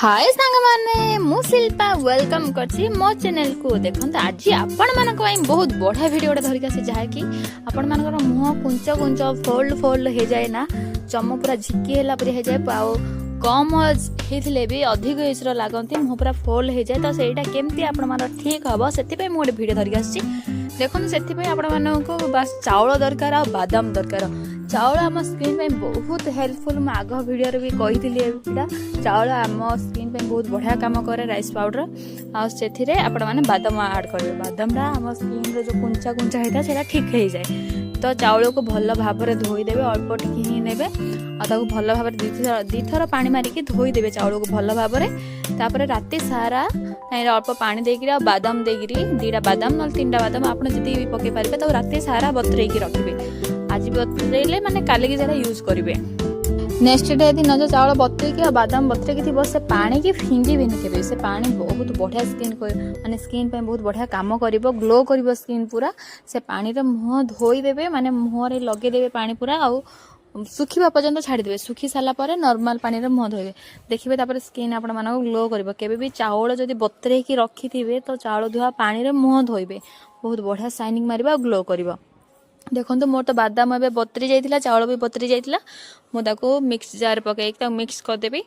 ହାଏ ସାଙ୍ଗମାନେ, ମୁଁ ଶିଳ୍ପା welcome କରିଛି ମୋ ଚ୍ୟାନେଲକୁ। ଦେଖନ୍ତୁ, ଆଜି ଆପଣମାନଙ୍କ ପାଇଁ ବହୁତ ବଢ଼ିଆ ଭିଡ଼ିଓ ଗୋଟେ ଧରିକି ଆସିଛି, ଯାହାକି ଆପଣମାନଙ୍କର ମୁହଁ କୁଞ୍ଚ କୁଞ୍ଚ, ଫୋଲ୍ଡ ଫୋଲ୍ଡ ହେଇଯାଏ ନା, ଚମ ପୁରା ଝିକି ହେଲା ପରି ହେଇଯାଏ, ଆଉ କମ୍ ହେଇଥିଲେ ବି ଅଧିକ ଏଜ୍ର ଲାଗନ୍ତି, ମୁହଁ ପୁରା ଫୋଲ୍ଡ ହେଇଯାଏ। ତ ସେଇଟା କେମିତି ଆପଣମାନଙ୍କର ଠିକ୍ ହେବ, ସେଥିପାଇଁ ମୁଁ ଗୋଟେ ଭିଡ଼ିଓ ଧରିକି ଆସିଛି। ଦେଖନ୍ତୁ, ସେଥିପାଇଁ ଆପଣମାନଙ୍କୁ ବାସ୍ ଚାଉଳ ଦରକାର ଆଉ ବାଦାମ ଦରକାର। ଚାଉଳ ଆମ ସ୍କିନ୍ ପାଇଁ ବହୁତ ହେଲ୍ପଫୁଲ୍। ମୁଁ ଆଗ ଭିଡ଼ିଓରେ ବି କହିଥିଲି ଏଇଟା। ଚାଉଳ ଆମ ସ୍କିନ୍ ପାଇଁ ବହୁତ ବଢ଼ିଆ କାମ କରେ, ରାଇସ୍ ପାଉଡ଼ର। ଆଉ ସେଥିରେ ଆପଣମାନେ ବାଦାମ ଆଡ଼୍ କରିବେ। ବାଦାମଟା ଆମ ସ୍କିନ୍ର ଯେଉଁ କୁଞ୍ଚା କୁଞ୍ଚା ହେଇଥାଏ, ସେଇଟା ଠିକ୍ ହେଇଯାଏ। ତ ଚାଉଳକୁ ଭଲ ଭାବରେ ଧୋଇଦେବେ। ଅଳ୍ପ ଟିକେ ହିଁ ନେବେ ଆଉ ତାକୁ ଭଲ ଭାବରେ ଦୁଇଥର ପାଣି ମାରିକି ଧୋଇଦେବେ ଚାଉଳକୁ ଭଲ ଭାବରେ। ତାପରେ ରାତି ସାରା ତାହିଁରେ ଅଳ୍ପ ପାଣି ଦେଇକିରି ଆଉ ବାଦାମ ଦେଇକିରି, ଦୁଇଟା ବାଦାମ ନହେଲେ ତିନିଟା ବାଦାମ, ଆପଣ ଯେତିକି ବି ପକେଇ ପାରିବେ, ତାକୁ ରାତି ସାରା ବତୁରେଇକି ରଖିବେ। ଆଜି ବତୁରେଇଲେ ମାନେ କାଲିକି ସେଇଟା ୟୁଜ୍ କରିବେ। ନେକ୍ସଟ ଡେ ଦିନ ଯେଉଁ ଚାଉଳ ବତୁରେଇକି ଆଉ ବାଦାମ ବତୁରେଇକି ଥିବ, ସେ ପାଣିକି ଫିଙ୍ଗିବେନି କେବେ। ସେ ପାଣି ବହୁତ ବଢ଼ିଆ ସ୍କିନ୍, ମାନେ ସ୍କିନ୍ ପାଇଁ ବହୁତ ବଢ଼ିଆ କାମ କରିବ, ଗ୍ଲୋ କରିବ ସ୍କିନ୍ ପୁରା। ସେ ପାଣିରେ ମୁହଁ ଧୋଇଦେବେ, ମାନେ ମୁହଁରେ ଲଗେଇଦେବେ ପାଣି ପୁରା, ଆଉ ଶୁଖିବା ପର୍ଯ୍ୟନ୍ତ ଛାଡ଼ିଦେବେ। ଶୁଖି ସାରିଲା ପରେ ନର୍ମାଲ ପାଣିରେ ମୁହଁ ଧୋଇବେ। ଦେଖିବେ, ତାପରେ ସ୍କିନ୍ ଆପଣମାନଙ୍କୁ ଗ୍ଲୋ କରିବ। କେବେ ବି ଚାଉଳ ଯଦି ବତୁରେଇକି ରଖିଥିବେ, ତ ଚାଉଳ ଧୁଆ ପାଣିରେ ମୁହଁ ଧୋଇବେ, ବହୁତ ବଢ଼ିଆ ସାଇନିଂ ମାରିବ ଆଉ ଗ୍ଲୋ କରିବ। ଦେଖନ୍ତୁ, ମୋର ତ ବାଦାମ ଏବେ ବତୁରି ଯାଇଥିଲା, ଚାଉଳ ବି ବତୁରି ଯାଇଥିଲା। ମୁଁ ତାକୁ ମିକ୍ସ ଜାର୍ ପକାଇକି ତାକୁ ମିକ୍ସ କରିଦେବି।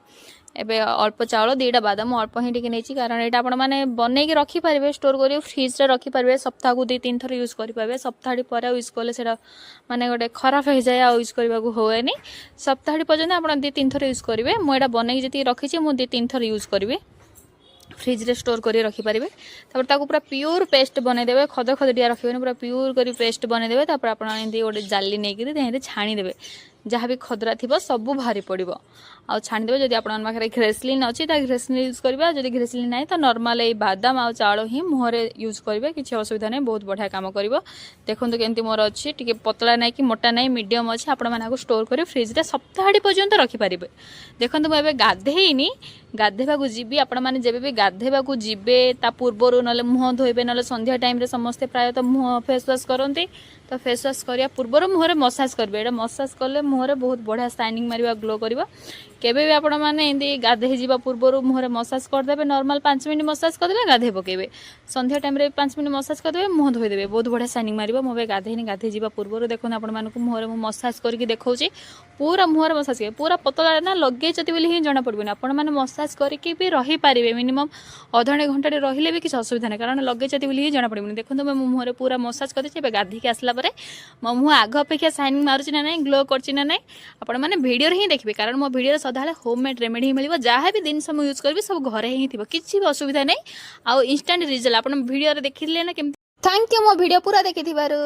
ଏବେ ଅଳ୍ପ ଚାଉଳ, ଦୁଇଟା ବାଦାମ ଅଳ୍ପ ହିଁ ଟିକେ ନେଇଛି, କାରଣ ଏଇଟା ଆପଣମାନେ ବନେଇକି ରଖିପାରିବେ, ଷ୍ଟୋର୍ କରି ଫ୍ରିଜ୍ରେ ରଖିପାରିବେ। ସପ୍ତାହକୁ ଦୁଇ ତିନି ଥର ୟୁଜ୍ କରିପାରିବେ। ସପ୍ତାହଟି ପରେ ଆଉ ୟୁଜ୍ କଲେ ସେଇଟା ମାନେ ଗୋଟେ ଖରାପ ହେଇଯାଏ, ଆଉ ୟୁଜ୍ କରିବାକୁ ହୁଏନି। ସପ୍ତାହଟି ପର୍ଯ୍ୟନ୍ତ ଆପଣ ଦୁଇ ତିନି ଥର ୟୁଜ୍ କରିବେ। ମୁଁ ଏଇଟା ବନେଇକି ଯେତିକି ରଖିଛି, ମୁଁ ଦୁଇ ତିନି ଥର ୟୁଜ୍ କରିବି। ଫ୍ରିଜ୍ରେ ଷ୍ଟୋର୍ କରି ରଖିପାରିବେ। ତାପରେ ତାକୁ ପୁରା ପିଓର ପେଷ୍ଟ ବନେଇଦେବେ। ଖଦ ଖଦଡ଼ିଆ ରଖିବେନି, ପୁରା ପିଓର କରି ପେଷ୍ଟ ବନେଇଦେବେ। ତାପରେ ଆପଣ ଏମିତି ଗୋଟେ ଜାଲି ନେଇକିରି ତାହିଁରେ ଛାଣିଦେବେ। ଯାହା ବି ଖଦରା ଥିବ, ସବୁ ବାହାରି ପଡ଼ିବ ଆଉ ଛାଣିଦେବେ। ଯଦି ଆପଣଙ୍କ ପାଖରେ ଗ୍ରେସଲିନ୍ ଅଛି, ତା ଗ୍ରେସଲିନ୍ ୟୁଜ୍ କରିବା। ଯଦି ଗ୍ରେସଲିନ୍ ନାହିଁ, ତ ନର୍ମାଲ ଏଇ ବାଦାମ ଆଉ ଚାଉଳ ହିଁ ମୁହଁରେ ୟୁଜ୍ କରିବେ। କିଛି ଅସୁବିଧା ନାହିଁ, ବହୁତ ବଢ଼ିଆ କାମ କରିବ। ଦେଖନ୍ତୁ କେମିତି ମୋର ଅଛି, ଟିକେ ପତଳା ନାହିଁ କି ମୋଟା ନାହିଁ, ମିଡ଼ିୟମ୍ ଅଛି। ଆପଣମାନେ ଆକୁ ଷ୍ଟୋର୍ କରି ଫ୍ରିଜ୍ରେ ସପ୍ତାହଟି ପର୍ଯ୍ୟନ୍ତ ରଖିପାରିବେ। ଦେଖନ୍ତୁ, ମୁଁ ଏବେ ଗାଧେଇନି, ଗାଧେଇବାକୁ ଯିବି। ଆପଣମାନେ ଯେବେ ବି ଗାଧେଇବାକୁ ଯିବେ, ତା ପୂର୍ବରୁ ନହେଲେ ମୁହଁ ଧୋଇବେ, ନହେଲେ ସନ୍ଧ୍ୟା ଟାଇମ୍ରେ ସମସ୍ତେ ପ୍ରାୟତଃ ମୁହଁ ଫେସ୍ ୱାଶ୍ କରନ୍ତି। ତ ଫେସ୍ ୱାଶ୍ କରିବା ପୂର୍ବରୁ ମୁହଁରେ ମସାଜ କରିବେ। ଏଇଟା ମସାଜ କଲେ ମୁହଁରେ ବହୁତ ବଢ଼ିଆ ସାଇନିଂ ମାରିବ, ଗ୍ଲୋ କରିବ। କେବେ ବି ଆପଣମାନେ ଏମିତି ଗାଧେଇ ଯିବା ପୂର୍ବରୁ ମୁହଁରେ ମସାଜ କରିଦେବେ। ନର୍ମାଲ 5 ମିନିଟ୍ ମସାଜ କରିଦେବେ, ଗାଧେଇ ପକେଇବେ। ସନ୍ଧ୍ୟା ଟାଇମ୍ରେ 5 ମିନିଟ୍ ମସାଜ କରିଦେବେ, ମୁହଁ ଧୋଇଦେବେ, ବହୁତ ବଢ଼ିଆ ସାଇନିଂ ମାରିବ। ମୁଁ ଏବେ ଗାଧେଇନି। ଗାଧେଇ ଯିବା ପୂର୍ବରୁ ଦେଖନ୍ତୁ, ଆପଣମାନଙ୍କୁ ମୁହଁରେ ମୁଁ ମସାଜ କରିକି ଦେଖାଉଛି। ପୁରା ମୁହଁରେ ମସାଜ କରିବେ। ପୁରା ପତଳା ନା ଲଗେଇଛନ୍ତି ବୋଲି ହିଁ ଜଣାପଡ଼ିବନି। ଆପଣମାନେ ମସାଜ କରିକି ବି ରହିପାରିବେ। ମିନିମମ୍ ଅଧଘଣ୍ଟେ ଘଣ୍ଟାଟେ ରହିଲେ ବି କିଛି ଅସୁବିଧା ନାହିଁ, କାରଣ ଲଗେଇଛନ୍ତି ବୋଲି ହିଁ ଜଣାପଡ଼ିବନି। ଦେଖନ୍ତୁ, ମୁଁ ମୁହଁରେ ପୁରା ମସାଜ କରିଦେଇଛି। ଏବେ ଗାଧେଇକି ଆସିଲା ପରେ ମୋ ମୁହଁ ଆଗ ଅପେକ୍ଷା ସାଇନିଂ ମାରୁଛି ନା ନାହିଁ, ଗ୍ଲୋ କରୁଛି ନା ନାହିଁ, ଆପଣମାନେ ଭିଡ଼ିଓରେ ହିଁ ଦେଖିବେ। କାରଣ ମୋ ଭିଡ଼ିଓରେ ସଦାବେଳେ ହୋମ୍ ମେଡ୍ ରେମେଡ଼ି ହିଁ ମିଳିବ। ଯାହା ବି ଜିନିଷ ମୁଁ ୟୁଜ୍ କରିବି, ସବୁ ଘରେ ହିଁ ଥିବ। କିଛି ବି ଅସୁବିଧା ନାହିଁ ଆଉ ଇନଷ୍ଟାଣ୍ଟ ରିଜଲ୍ଟ ଆପଣ ଭିଡ଼ିଓରେ ଦେଖିଲେ ନା କେମିତି। Thank you ମୋ ଭିଡ଼ିଓ ପୁରା ଦେଖିଥିବାରୁ।